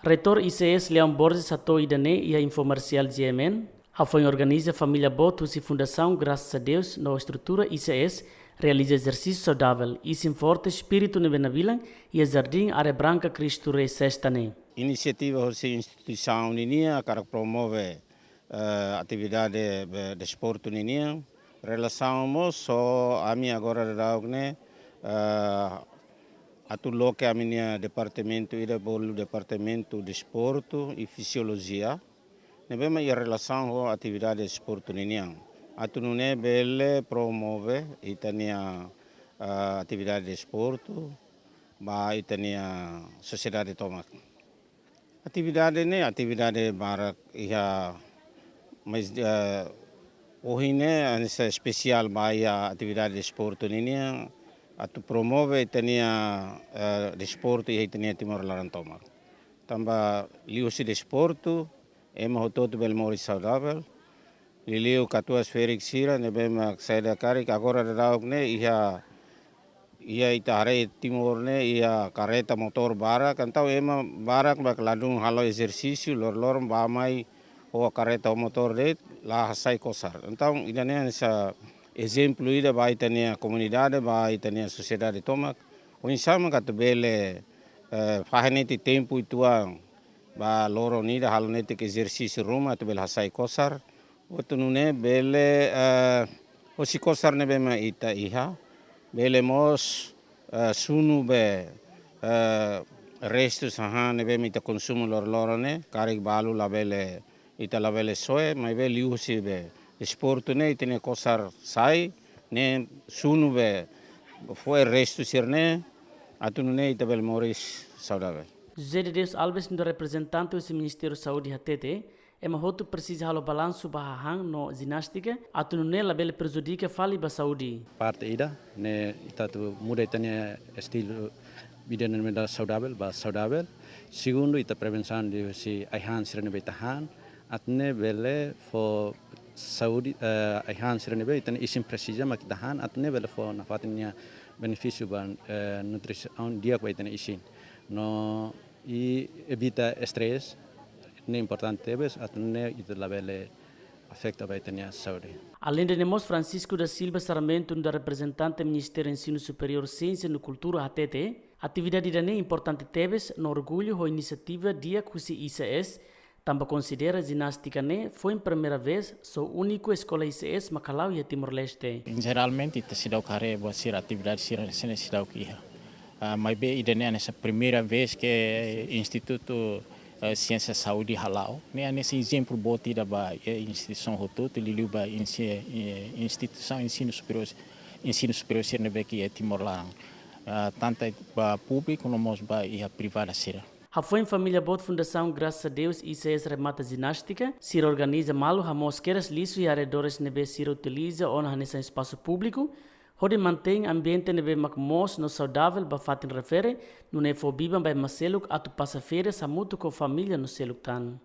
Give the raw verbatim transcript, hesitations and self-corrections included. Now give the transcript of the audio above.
Reitór I C S Leão Borges hato'o ida-ne'e iha infomersiál G M N, hafoin organiza família boot husi Fundasaun Graças a Deus no estrutura I C S realiza ezersísiu saudável, isin forte espíritu ne'ebé nabilan iha Jardín Areia Branca Cristo Rei Sesta ne'e. Inisiativa husi instituisaun ninia hakarak promove eh, atividade, eh, desportu ninian. Relasaun mós ho ami agora daudaun ne'e, eh, atu loke ami-nia departamentu ida bolu departamentu desportu i fisiolojia. Ne'ebé mak iha relasaun ho atividade desportu ninian. Atu nune'e bele promove ita-nia, eh, atividade desportu ba ita-nia sosiedade tomak. Atividade ne'e, atividade barak iha, mas, eh, ohin ne'e hanesan espesiál ba iha atividade desportu ninian, atu promove ita-nia, eh, desportu iha ita-nia Timor laran tomak. Tanba liuhusi desportu, ema hotu-hotu bele moris saudável. Liuliu katuas-ferik sira ne'ebé mak saida karik agora daudaun ne'e iha, iha ita haree Timor ne'e iha kareta motór barak, entaun ema barak mak ladún halo ezersísiu, loroloron bá-mai ho kareta ho motór de'it, la hasai kosar. Entaun ida-ne'e hanesan ezemplu ida ba ita-nia komunidade, ba ita-nia sosiedade tomak. Oinsá mak atu bele, eh, fahe netik tempu uitoan ba loron ida halo netik ezersísiu ruma atu bele hasai kosar. Atu nune'e bele, eh, hosi kosar ne'ebé mak ita iha, bele mós, eh, sunu be, eh, restus hahán ne'ebé mak ita konsumu loroloron ne'e, karik balu labele, ita labele soe, maibé liuhusi be desportu ne'e, ita-nia kosar sai, ne'e sunu be fo'er restu sira-ne'e, atu nune'e ita bele moris saudável. José de Deus Alves, nu'udar reprezentante husi Ministériu Saúde hatete, ema hotu presiza halo balansu ba hahán no jinástika, atu nune'e labele prejudika fali ba saúde. Parte ida, ne'e ita atu muda ita-nia estilu vida ne'ebé saudável, ba saudável. Segundu, ita prevensaun liuhusi ai-han sira ne'ebé ita han, atu nune'e bele fó saúde, eh, ai-han sira ne'ebé ita-nia isin presiza mak ita han, atu nune'e bele fó nafatin nia benefísiu ba, eh, nutrisaun di'ak ba ita-nia isin. No, i evita estrés, ne'e importante tebes, atu nune'e ita labele afeta ba ita-nia saúde. Aleinde ne'e mós Francisco da Silva Sarmento, nu'udar reprezentante Ministériu Ensinu Superiór, Siénsia no Kultura hatete, atividade ida-ne'e importante tebes no orgullu ho inisiativa di'ak husi I C S, tanba konsidera jinástika ne'e foin primeira vez, só úniku eskola I C S mak hala'o iha Timor-Leste. Jeralmente, ita seidauk haree buat sira atividade sira-ne'e seidauk iha. Ah, maibé ida-ne'e hanesan primeira vez ke Institutu, eh, Siénsia Saúde hala'o. Ne'e hanesan ezemplu boot ida ba, eh, instituisaun hotu-hotu, liuliu ba insi-, eh, instituisaun ensinu superiór, ensinu superiór sira ne'ebé ke iha Timor laran. Ah, tantu ba públiku no mós ba iha privada sira. Hafoin família boot Fundasaun Graças a Deus I C S remata jinástika, sira organiza malu hamoos kedas lixu iha arredores ne'ebé sira utiliza ona hanesan espasu públiku, hodi mantein ambiente ne'ebé mak moos no saudável ba fatin refere, nune'e fó biban ba ema seluk atu pasa férias hamutuk ho família no seluk tan.